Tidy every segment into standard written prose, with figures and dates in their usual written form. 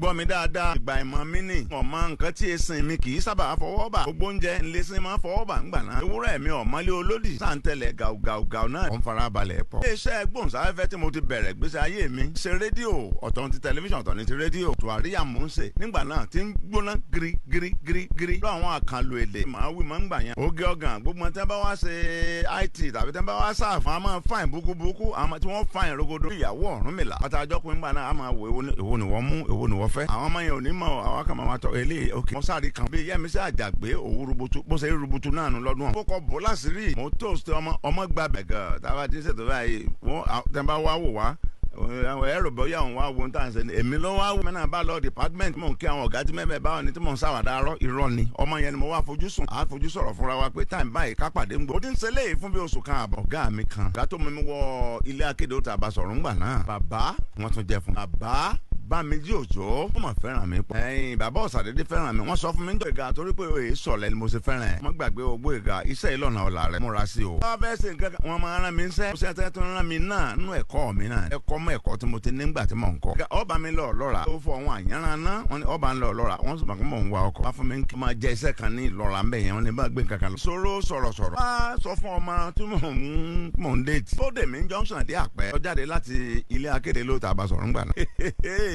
Gbọ́ mi dáadáa, ìgbà ìmọ̀ mi nì. Ọmọ nǹkan tí esin mi kì í sábà fọwọ́ bà. Gbogbo oúnjẹ ńlẹ́sìn máa fọwọ́ bà ńgbà náà. Ewúrẹ́ mi ọ̀mọ́lé olódì sáǹtẹ̀lẹ̀ gàùgàùgàù náà. Wọ́n fara balẹ̀ pọ̀. Iléeṣẹ́ gbóhùnsáfẹ́fẹ́ tí mo ti bẹ̀rẹ̀ gbèsè ayé mi ṣe rédíò, ọ̀tọ̀ ti tẹlifíṣàn, ọ̀tọ̀ ní ti rédíò. Tó àríyá mò ń ṣe nígbà náà ti ń gbóná giri giri giri giri. Lọ àwọn àkànlò èdè màá wí màá ń gbà yẹn. Oge ọ̀gàn gbogbo tẹ́ bá wá ṣe IT tàbí tẹ́ bá wá sáàfù, a máa fàìn búkúbúkú, àwọn tí wọ́n fàìn rogodo. Ìyàwó Ọ̀rúnmìlà pàtàkì ńgbà náà, a máa wò èwo ni wọ́n mú, èwo ni wọ́n fẹ́. Àwọn ọmọ yẹn ò ní mọ̀, àwọn kan máa tọ eléyìí. Ok, mo sáré kan bí Yẹ́misí Àjàgbé òwú rubutu, bó ṣe rí rubutu náà nù lọ́dún. Ó kọ bó láṣìírí, mo tó ṣe ọmọ ọmọ gba bẹ̀gẹ̀ táwa ti ń ṣètò báyìí. Wọ́n tẹ́ bá wá wò wá, ẹrù bóyá òun wá wo ń tà ń sẹ́ni, èmi ló wá wò. Mẹ́nà bá lọ department, mò ń kí àwọn ọ̀gá tí mẹ́mẹ́ báwọn ni tí mò ń ṣàwàdà arọ́ irọ́ ni. Ọmọ yẹn ni mo wá fojú sùn, àá fojú sọ̀rọ̀ fúnra wa pé time báyìí ká pàdé ń gbọ́. Mo ti ń ṣe léyìí fún bí oṣù kan àbọ̀. Ọ̀gá mi kan, ọ̀gá tó mú mi wọ ilé akéde ó ta bá sọ̀rọ̀ ńgbà náà, bàbá wọn tún jẹ fún bàbá Bámijí Òjò, wọ́n mọ̀ fẹ́ràn mi pọ̀. Ẹ̀yin bàbá ọ̀sàdédé fẹ́ràn mi. Wọ́n sọ fún mi níjọ́ ìga torí pé òye sọ̀lẹ̀ ni mo ṣe fẹ́ràn ẹ̀. Wọ́n gbàgbé ogbó ìga iṣẹ́ ìlànà ọ̀la rẹ̀ múra sí o. Wọ́n fẹ́ ṣe nǹkan kan, wọ́n máa rán mi ń ṣẹ́ tẹ́ tó rán mi náà nínú ẹ̀kọ́ mi náà. Ẹ̀kọ́ mọ́ ẹ̀kọ́ tí mo ti nígbà tí mò ń kọ́. Ọba mi lọ lọ́ra. Ó fọ àwọn àyànràn náà. Wọ́n ní ọba ń lọ lọ́ra. Wọ́n sì mọ̀ pé mò ń wa ọkọ̀. Wọ́n fún mi kí n máa jẹ iṣẹ́ kan ní Ìlọ́ra ń bẹ̀ yẹn. Wọ́n ní bá gbé nǹkan kan lọ. Sọ̀rọ̀ sọ̀rọ̀ sọ̀rọ̀. Wá sọ fún ọmọ tí mò ń déètì. Bóde mi junction dé àpẹ́. Ó jáde láti ilé akéde ló tàbá sọ̀rọ̀ ńgbà náà.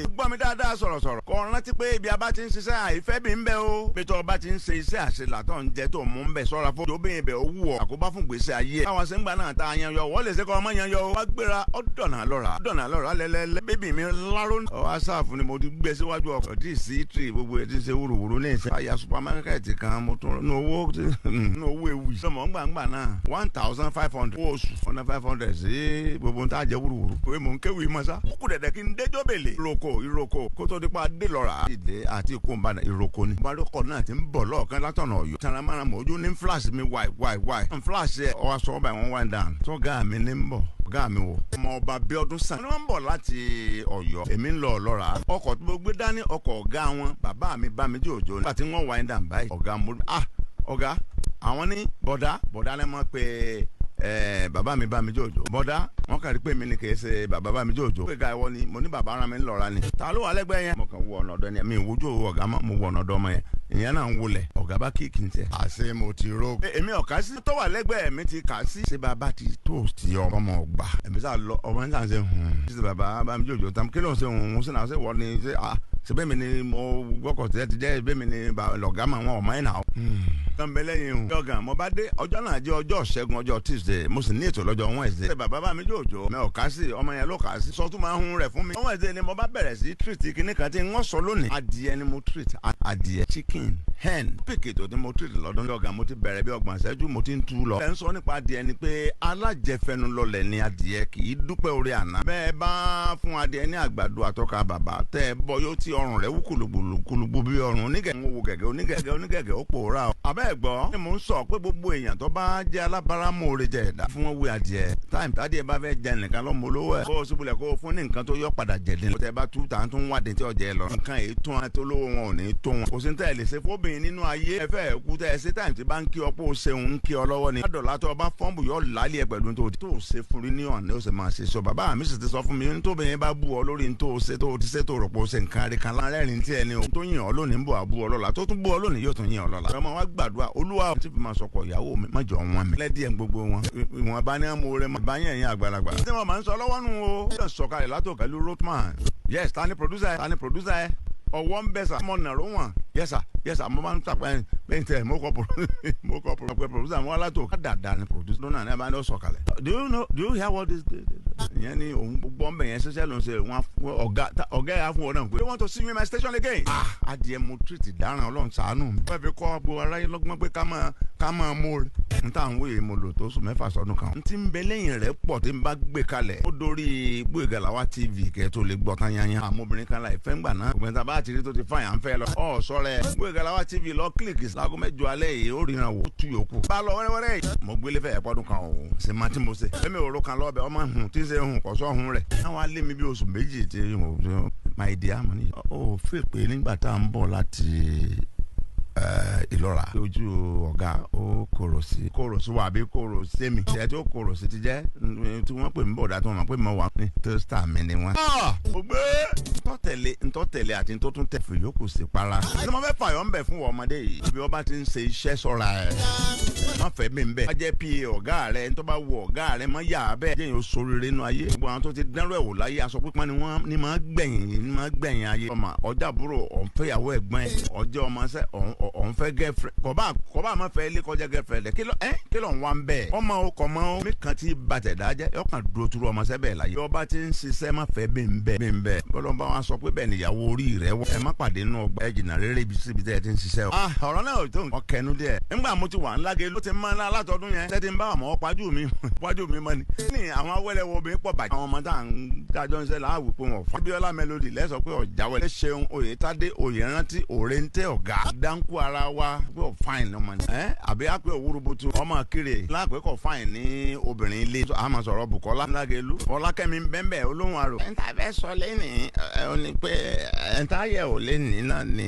Gbọ́ mi dáadáa, sọ̀rọ̀ sọ̀rọ̀. Kò rántí pé ibi a bá ti ń ṣiṣẹ́ àìfẹ́ bí ń bẹ o. Bí tó o bá ti ń ṣe iṣẹ́ àṣelà tó ń jẹ tó mú ń bẹ, sọ́ra fún. Obìnrin ibẹ̀ ó wù ọ́. Àkóbá fún gbèsè ayé ẹ̀. Báwọn ṣe ń gbà náà ta yan yọ. Wọ́n lè ṣe kọ́ ọmọ yan yọ o. Wá gbéra ó dọ̀nà lọ́ra. Dọ̀nà lọ́ra lẹ́lẹ́lẹ́. Bébì mi láró. Ọ asáàfù ni mo ti gbé síwájú ọkọ̀. Tí sí tírì gbogbo ẹ̀ ti ṣe wúruwúru ní ìṣe. Àyà supermarket kan mo tún nu owó nu owó ewu. Sọmọ ngbàngbà náà 1,500. Owó oṣù 1,500 sí gbogbo ń tá jẹ wúruwúru. Òwe mò ń kéwì mọ́ sá. Ó kù dẹ̀dẹ̀ kí n déjọ́ bèlè. Ìroko ìroko kó tó dípa dé lọ́ra. Ìdè àti ikú nbàdàn ìroko ni. Balùkọ̀ náà ti ń bọ̀ lọ́ọ̀kan látọ̀nà Ọ̀yọ́. Taramara mọ̀ ojú ní flash mi wáì wáì wáì. N flash ẹ̀ ọwọ́ aṣọ ọba ìwọ̀n wind down. Tọ́gà mi ní ń bọ̀, ọ̀gá mi wò. Ọmọ ọba Bíọ́dún sàn. Wọ́n ń bọ̀ láti Ọ̀yọ́. Èmi ń lọ Ọlọ́ra. Ọkọ̀ tó gbé dání, ọkọ̀ ọ̀gá wọn, bàbá mi Bámijí Òjò. Nígbà tí wọ́n wind down báyìí, ọ̀gá mo, ah, ọ̀gá àwọn ní bọ̀dá bọ̀dá lẹ́ mọ̀ pé bàbá mi Bámijí Òjò. Bọ̀dá wọn kàrí pé mi ni kì í ṣe bàbá Bámijí Òjò. Pé ga ìwọ ni mo ní bàbá ara mi ń lọ́ra ni. Ta ló wà lẹ́gbẹ̀ẹ́ yẹn? Mo kàn wọ ọ̀nà ọ̀dọ́ ni mi ìwojú ọ̀gá mọ́, mo wọ ọ̀nà ọ̀dọ́ ọmọ yẹn. Ìyẹn náà ń wọlẹ̀. Ọ̀gá bá kíkì ń tẹ̀. Àṣé mo ti ró. Èmi ọ̀ká sí. Tó wà lẹ́gbẹ̀ẹ́ mi ti kà sí. Ṣé bàbá ti tó ti ọmọ ọgbà? Èmi sá lọ, ọmọ nígbà ṣe hùn. Ṣé bàbá Bámijí Òjò tam kí ló ń ṣe hùn sí náà? Ṣé wọ́n ni ṣé ṣe mi ni mo gbọ́kọ̀ tẹ́ ti jẹ́ bẹ́ẹ̀ mi ni lọ̀gá mà wọn ọ̀mọ́ ẹ̀ náà. Kan bẹ lẹ́yìn o. Ọ̀gá mo bá dé, ọjọ́ náà jẹ́ ọjọ́ Ṣẹ́gun, ọjọ́ Tuesday, mo sì ní ètò lọ́jọ́ Wednesday. Ṣé bàbá Bámijí Òjò mi ò ká sí, ọmọ yẹn ló kà sí. Sọ tún máa hun rẹ̀ fún mi. Wednesday ni mo bá bẹ̀rẹ̀ sí treat kíní kan tí wọ́n sọ lónìí. Adìẹ ni mo treat, adìẹ, chicken, hen. Píkì tó tí mo treat lọ́dún. Ọ̀gá mo ti bẹ̀rẹ̀ bí 30 ìṣẹ́jú mo ti ń tú lọ. Ẹ ń sọ nípa adìẹ ni pé alájẹfẹnulọlẹ̀ ni adìẹ, kì í dúpẹ́ orí àná. Bẹ́ẹ̀ bá fún adìẹ ní àgbàdo àtọ́ka bàbá tẹ́ ẹ bọ́ yóò ti ọrùn rẹ̀ wú kùlùgbù bí ọrùn onígẹ̀ ń wo gẹ̀gẹ̀ onígẹ̀gẹ̀ onígẹ̀gẹ̀ ó pòórá o. Abẹ́ ẹ̀gbọ́ ni mò ń sọ pé gbogbo èèyàn tó bá jẹ́ alábàrámóore jẹ ẹ̀dá fún wọn wé adìẹ. Time tádìẹ bá fẹ́ jẹ nìkan lọ́mọ olówó ẹ̀. Kó o ṣubúlẹ̀ kó o fún ní nǹkan tó yọ padà jẹ̀dín. Tẹ bá tú tà ń tún wádìí tí ọjà ẹ lọ. Nǹkan èyí tún àti olówó wọn ò ní tó wọn. Kò sí ní tẹ́ ẹ lè ṣe fóbìnrin nínú ayé. Ẹ fẹ́ kú tẹ́ ẹ ṣe time tí bá ń kí ọ pé o ṣeun, ń kí ọ lọ́wọ́ ni. Ládọ̀lá tó o bá fọ́ǹbù yọ lálẹ́ ẹ pẹ̀lú tó ṣe fún rí ní ọ̀nà ó sì máa ṣe sọ. Bàbá mi sì ti sọ fún mi tóbìnrin bá bú ọ lórí tó ṣe tó ti ṣe tó rò pé o ṣe nǹkan rí kan lárẹ́rìn tí ẹni o tó yìn ọ́ lónìí ń bọ̀ àbú ọ lọ́la, tó tún bú ọ lónìí yóò tún yìn ọ́ lọ́la. Ọmọ wa gbàdúrà, Olúwa tí fi máa sọkọ ìyàwó mi má jọ wọn mi. Lẹ́díẹ̀ gbogbo wọn ìwọ̀n bá ní amóore mọ́ bá yẹn yẹn àgbàlagbà. Tí wọ́n máa ń sọ lọ́wọ́ nù o. Ṣé sọ̀kalẹ̀ látò pẹ̀lú Rotman? Yes, ta ni producer ẹ? Ta ni producer ẹ? Ọwọ́ ń bẹ̀ sà. Mo nàró wọn. Yes sir, yes sir, mo máa ń tàpá ẹ̀ bẹ́ẹ̀ tẹ̀ mo kọ́ producer mo wá látò. Dàda ni producer lónà ní abáyé sọ̀kalẹ̀. Do you know, do you hear what this? Ìyẹn ni òun gbọ́ ń bẹ̀ yẹn ṣiṣẹ́ ló ń ṣe wọn ọ̀gá ọ̀gá yà fún ọ náà pé. They want to see me in my station again. Ah, adìẹ mo treat dáràn, Ọlọ́run ṣàánú mi. Wọ́n fi kọ́ gbogbo aráyé lọ́gbọ́n pé ká máa mú rẹ̀. N tá à ń wòye mo lò tó sùn 6 sọdún kan. N ti ń bẹ lẹ́yìn rẹ̀ pọ̀ tí n bá gbé kalẹ̀. Ó dórí Gbóyèga Làwà TV kẹ́ tó lè gbọ́ tán yanyan. Àmọ́ obìnrin kan láì fẹ́ ń gbà náà. Obìnrin tá a bá ti rí tó ti fàyà ń fẹ́ lọ. Ọ̀ sọ́rẹ́ Gbóyèga Làwà TV lọ click láago 8 alẹ́ yìí, ó ríran wò ó tú yòókù. Bá a lọ wẹ́rẹ́wẹ́rẹ́ yìí. Mo gbélé fẹ́ ẹ̀pọ́dún kan o. Ṣe máa tí mo ṣe. Èmi ò ro kan lọ́bẹ̀ ọmọ hùn tí ń ṣe hùn kọ́ sọ́ hun rẹ̀. Àwọn alẹ́ mi bí oṣù 2 tí mo my dear, mo ní. Ó fẹ́ pé nígbà tá à ń bọ̀ láti Ìlọ́ra ojú ọ̀gá ó kòrò sí, kòrò sí wa àbí kòrò sí mi. Ìṣẹ́ tí ó kòrò sí ti jẹ́ tí wọ́n pè mí bọ̀dá tí wọ́n mọ̀ pé mo wà ní tóstà mi ni wọ́n. Mo gbé ntọ́tẹ̀lé ntọ́tẹ̀lé àti ntọ́tún tẹ̀ fìyókù sí para. Ṣé mo fẹ́ fàyọ̀ ń bẹ̀ fún ọmọdé yìí? Ibi ọba ti ń ṣe iṣẹ́ sọ́ra ẹ̀. Má fẹ́ mi bẹ́ẹ̀. Má jẹ́ pa ọ̀gá rẹ̀, ntọ́ bá wọ ọ̀gá rẹ̀ má yà á bẹ́ẹ̀. Jẹ́yìn oṣooṣire nínú ayé. Gbogbo àwọn tó ti dánrọ́ ẹ̀wò láyé, aṣọ pípọ́n ni wọ́n ní máa gbẹ̀yìn, ní máa gbẹ̀yìn ayé. Ọmọ ọjà àbúrò ọ̀nfẹ́yàwó ẹ̀gbọ́n ẹ̀, ọjọ́ ọmọọṣẹ́ ọ̀nfẹ́ gẹ́frẹ́. Kọ̀bá àmọ́ fẹ́ ilé kọjá gẹ́frẹ́ rẹ̀. Kí ló ń wá ń bẹ̀? Ọmọ o kọ̀ mọ́ o. Mi kan ti bàtẹ̀ dájẹ́, ọkàn dúró turu ọmọọṣẹ́ bẹ́ẹ̀ láyé. Ọba ti ń ṣiṣẹ́ má fẹ́ bí ń bẹ̀ bí ń bẹ̀. Bọ́lá bá wa sọ pé bẹ́ẹ̀ níyàwó orí rẹ̀ wọ. Ẹ má pàdé nínú ọgbà, ẹ jìnnà rere ibi síbi tẹ́ ẹ ti ń ṣiṣẹ́ o. Ọ̀rọ̀ náà ò tó nǹkan kẹnu díẹ̀. Nígbà mo ti wà ńláge ló ti máa ń lá látọdún yẹn. Ṣé ti ń bá àmọ́ pájú mi pájú mi mọ́ ni. Ní àwọn awẹ́lẹ́wọ̀ obìnrin pọ̀ bàjẹ́. Àwọn ọmọ tá à ń dájọ́ ń ṣe láàwù pé wọ́n fún. Abíọ́lá Melody lẹ́sọ̀ pé ọ̀jáwẹ́lẹ́ ṣeun Oyètádé Oyèrántí Òrèǹtẹ̀ ọ̀gá. Dáńkú ara wa pé ọ̀ fáìn ọmọ ni. Ẹ́ àbí á pé òwúrúbutu ọmọ kiri láàpẹ́ kọ̀ fáìn ní obìnrin ilé. A máa sọ̀rọ̀ Bùkọ́lá Lágẹ̀lú. Fọlákẹ́mi bẹ́ńbẹ́ olóhùn arò. Ẹ̀ ń ta fẹ́ sọ lẹ́nìí ẹ ò ní pé ẹ̀ ń ta yẹ̀ ò lẹ́nìí náà ni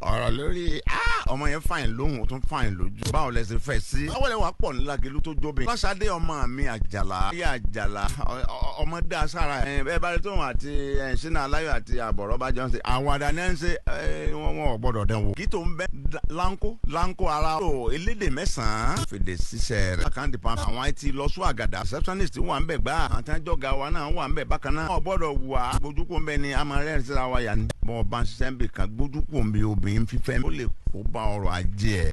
ọ̀rọ̀ lórí ọmọ yẹn fàìn lóhùn, ó tún fàìn lójú. Báwo lẹ ṣe fẹ́ sí? Báwo lẹ wà pọ̀ ńlágẹ̀lú tó jóbi? Fáṣadé ọmọ mi Àjàlá. Ayé Àjàlá ọmọ dá sára ẹ bẹ́ẹ̀ bá rí tóun àti Ṣínà Aláyọ̀ àti àbọ̀rọ̀ bá jọ ń ṣe. Àwàdà ni ẹ ń ṣe, wọn ò gbọ́dọ̀ dán wò. Kí tó ń bẹ́ láńkó láńkó ara o elédè mẹ́sàn-án. Fèdè ṣiṣẹ́ rẹ̀. Àkàndì pa àwọn IT lọ sún àgàdà. Receptionist wà ń bẹ̀ gbá. Àtàjọ́gà wa náà wà ń bẹ̀ bákan náà. Ọ̀ gbọ́dọ̀ wà. Gbójúkò ń bẹ ni a máa rẹ́rìn síra wa yà ni. Bọ́ọ̀ bá ń ṣiṣẹ́ ń bì kan gbójúkò ń bẹ obìnrin fífẹ́. Ó lè kó bá ọrọ̀ ajé ẹ̀.